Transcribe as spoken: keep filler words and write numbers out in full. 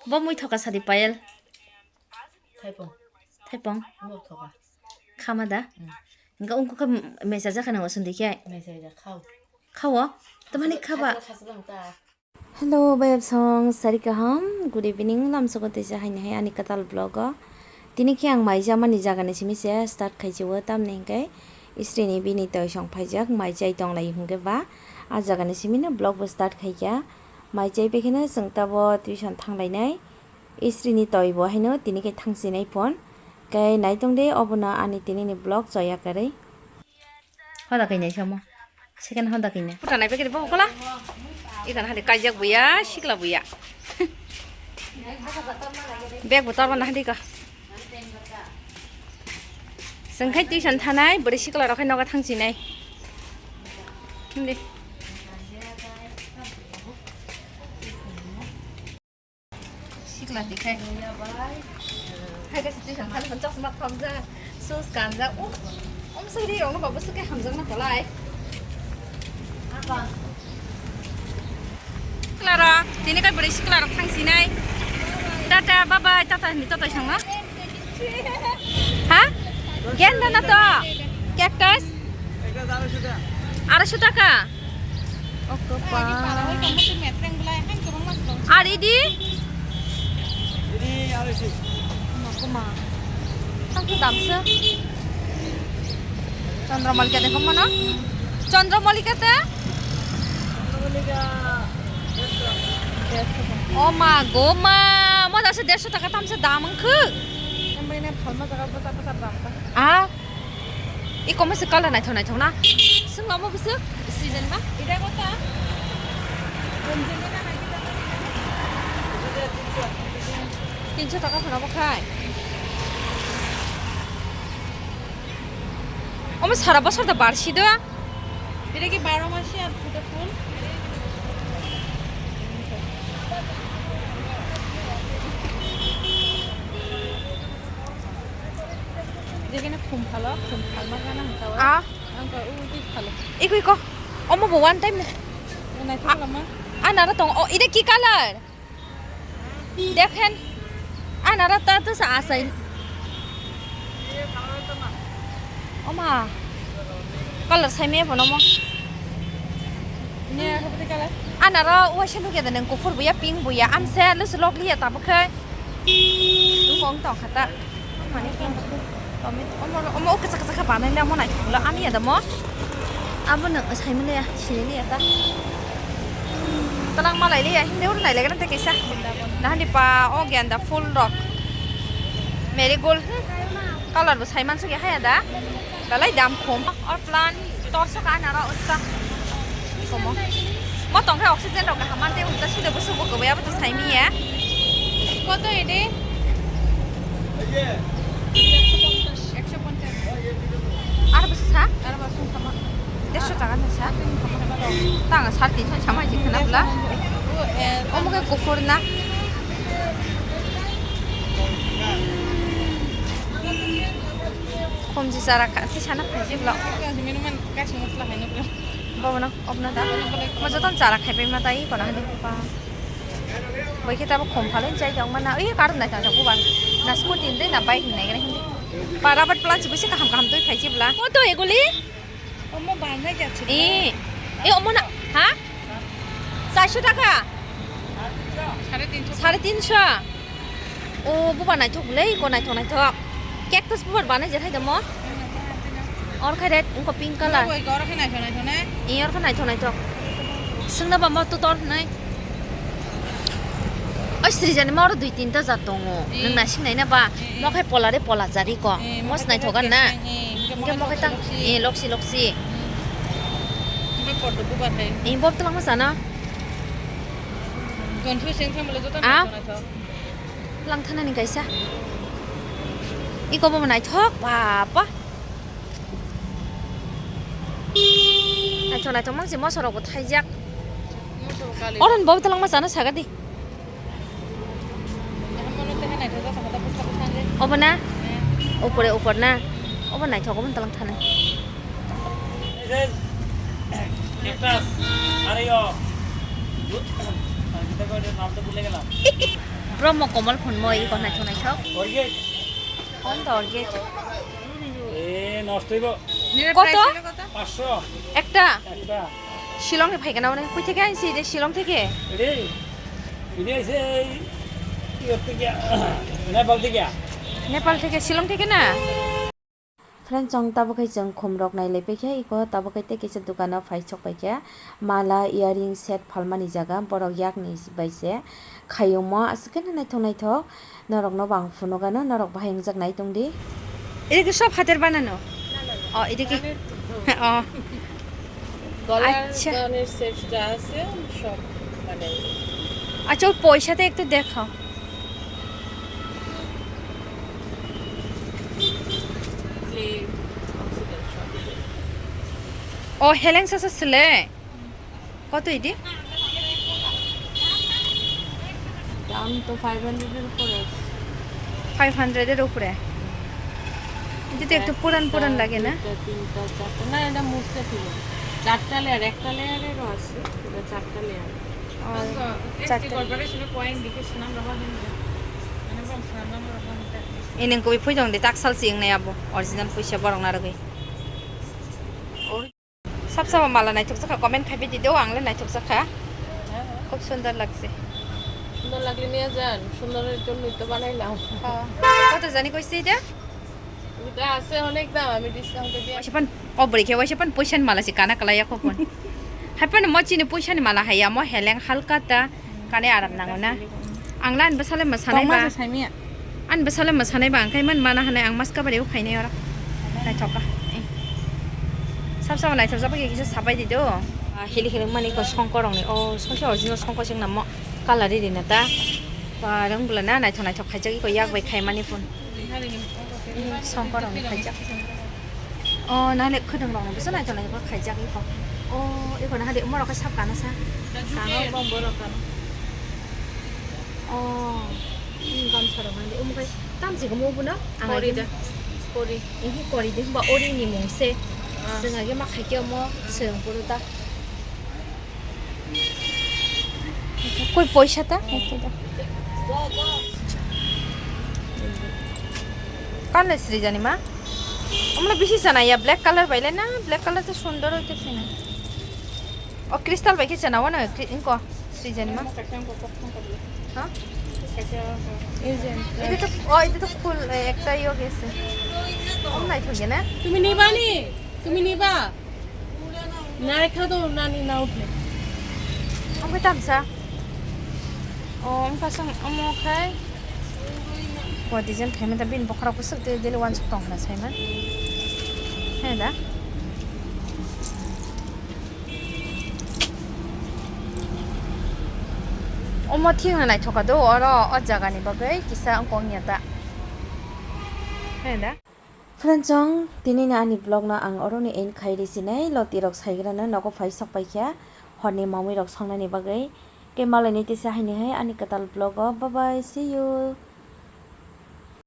Bo mui thoka sadi Payel. Thaipong. Thaipong. Bo thoka. Khama da? Hmm. Hingke ungkuk khe mesa jakha nang osundui khe? Mesa ja khao. Khao? Tamani khaba? Khasla, khasla ta. Hello, bayap song, sari kaham. Good evening, lamsoko teisa haini hai ani katal vlog o. Tini khe ang mai jamani jagani simi se start khaijio, tamni hingke istrini bini toi song phaijak, mai chai tonglai hingke ba. A jagani simi no vlog bo start khaikha. Mai chai pekheno chwng tabo tuition thanglainai. Istrini toi bo haino tini khe thangsinai phone. Khe naitong de obono ani tini ni vlog choya kwrwi. Hoda kainai samo. Second hoda kainai. Puta nai pekeri bo kola. Ikan hadi kaijak buya, sikla buya. Bag bo torma na hadi ka. Sengkhai tuition thanai, bwrwi sikla rok khai noga thangsinai. Hindi. Sikla tikhai. Hai ka situation khali phan chasma thamja, sus kanja. Um, um sari rong no babu suke hamjak na kolai. Sikla rok, tini kai bwrwi sikla rok thangsinai. Tata, bye bye, tata ni tata sangma. Ha? Genda na to? Cactus? Aroiso taka? Okto pa. Ar idi? Makuma. Tangki damsa. Chandramallika dekho mana? Chandramallika ta? O ma, go ma, mo dasa derso taka tamsa dam wngkhu. Yang paling phalma jaga besar besar dam ta. Ah, iko masa color naithok naithok na. Sengla mo bwswk season ma? Ida kota. Tinso taka phano bo khai. Omo sara bosor da barsi do. Ida ki baro masi ar phuto phul. Jekene khum phalo, khum phalma gana hangka wa. Ah. Hangka u di phalo. Ikui ko. Omo bo one time. Naithok lama. Anara tong. O, ida ki color? Dekhen, anara ta to sa asai. Oma, color sai me bono mo. Ne, hobde color? Anara waisa nugya de nang kuphur buya, pink buya, amse lusu lok liya tabukhe. Nung kong tong khata. Mani kong. Omo, omo, o kisa kisa khe banai le, omo naithok le, ani ya da mo. Abo no sai mile ya, sini le ya ta. Talang malai le ya, hindi ur nai le gana te kisa. Nahandi pa, o genda full rok. Marigold, hmm. Color bo sai man sugi haya da. Belai dam khum. Or plan, torso ka nara ussa. Komo. Mo tong khe oxygen rok kaham mante, ulta sida busu bo kwbwi abo to sai miya. Koto ede? Ekso ponchas. Ar busu sa? Ar busu sama. Dersho taka na sa? Tang sar tinso sama ji khana bla. Omo khe kuphur na. Khumji chara kha, tei sana phaiji bla. Kasi minuman kasi masla haino bla. Bobo no. Obna da. Mo joton chara khai pai ma tai kono hadi pa. Bai khe tabo khum phalai chai jong mana. Ui karon dai tang bubar. Na scooty dei na bike nai gana hindi. Pa rabat plan si bisi kaham kaham tui khai si bla. Mo to eguli. Omo banai jatsi. Eh. Eh omo na. Ha? Charsho taka. Sare tinsho. Sare tinsho. O buba naithok le, iko naithok naithok. Cactus bubar banai je thai damo. Or khai red, ungko pink color. Oi, oro khai naithok naithok ne? Ee, oro khai naithok naithok. Sungna ba mo tutor hinai. Oi, srijani mo oro dui tinta jat tongo. Ee. Nwng naising naina ba? Ee, ee. Mo khai pola re pola jari ko. Ee, mo khai naithok na. Ee, ee, ee, ee, mo khai loksi, loksi. Ee, loksi, loksi. Hmm. Mo khai pordo bubar hai. Ee, bob twlangma sana. Confusing family joto. Ah? Naithok naithok. Lang thanani kaisa. Iko bo naithok, baba. Naithok naithok mangsi mosorok bo thaijak. Mosorok kali. Oron bo twlangma sana sagadi. Obo na? Eh. Upore upor na? Obo naithok obo twlang thani. Cactus, আরে ও, আমি তো নাম তো ভুলে গেলাম। Promo Komol phunmo iko naithok naithok. Orgate. Phone to orgate. এ, নষ্ট হইব। কত? পাঁচশো। একটা? একটা। শিলং থেকে পাইকানা মানে? কই থেকে আনছি এটা? শিলং থেকে? এটাই, এটাই আছে এই, ইয়ে থেকে, নেপাল থেকে। নেপাল থেকে, শিলং থেকে না? Friend, chwng tabuk khai chwng khumrok nailai paikha, iko tabuk khai tei kaisa dukano phai sok paikha, mala, earring set phalmani jaga, borok yakni bai se khaiyungmo aswk khe naithok naithok, norokno bo ang phunukgano, norok bahai wngjak nai tongdi. এটা কি সব হাতের বানানো? না, না, না। ও, এটা কি? কানের তো। ও। গলার আচ্ছা। কানের সেট যা আছে, সব মানে আচ্ছা, ওর পয়সাটা একটু দেখাও। ক্লে, অক্সিডেন্ট সব। ও, হেলেং সাসা সিলে। কত এটি? দাম তো ফাইভ হান্ড্রেডের উপরে আছে। ফাইভ হান্ড্রেডের উপরে? এটা তো একটু পুরান পুরান একটা, লাগে না? দুইটা, তিনটা, চারটা। না, এটা মুছতে ঠিক আছে। চারটা লেয়ার, একটা লেয়ারেরও আছে, এটা চারটা লেয়ার। ও, চারটা। Ini koi phui dong de, tak sal si wngnai abo, original puisa borok narwgwi. Sab sama mala naithok jakha, comment khai bidi do, ang le naithok jakha. Khub sundor lagse. সুন্দর লাগলে নিয়ে যান, সুন্দরের জন্যই তো বানাইলাম। Koto jani koise ida? Ida ase onek dam, ami discount e diye. Waisa pan, o bwrwi khe waisa pan poisa ni mala se kana kalai ya khopon. Hai pan mo chini poisa ni mala hai ya, mo heleng halka ta, kane aram nango na. Ang lan bwsale mwsanai ba. Ani bwsale mwsanai ba, ang khai man mana hanai, ang maska bari o phainai ora. Naithok kha. Sab sama naithok jabak kisa sabai di do. Hili hili mani ko songkor rok ni. O songkor original songkor sing namo. Color ri na ta. Ba rang bula na naithok naithok khaijak iko yak bai khai mani phun. Songkor rok ni khaijak. O nale khudang rok ni bisa naithok naithok khaijak iko. O iko na hade umor rok sab kana sa. Kana bong borok kana. Oh, hmm, gamsa rok nang de. Omo khe tam se kamo bo no? Ang kori agi da. Kori. Ihi kori de, ba ori ni mung se. Ah. Seng agi ma khai khe omo seng puru ta. Koi poisa ta? Ito da. Kan le sri jani ma? Omo bisi sana ya, black color bai le na, black color to sundor hoite sina. O crystal bai khe chana, wano kri-, inko srijani ma. Ha? Ei je, ede to, o, ede to phul, eh, ekta yo gese. Om naithok ya na? তুমি নিবা নি? তুমি নিবা? না, রেখে দাও, না, নি, না উঠলে। Om khe tamsa. O, om kasang, omo khai. Bo design khaima da bini bokhorok bwswk de daily wansuk tong khna saima. He da. Omo thik no naithoka do oro o jaga ni bagwi kisa wngkong ya ta. He da. Friends, chwng tini ni ani vlog no ang oro ni end khai ri sinai, loti rok saigra no nogo phai sok pai kha horni mamui rok songnani bagwi. Tei malai ni tisa haini hai ani kwtal vlog o. Bye bye, see you.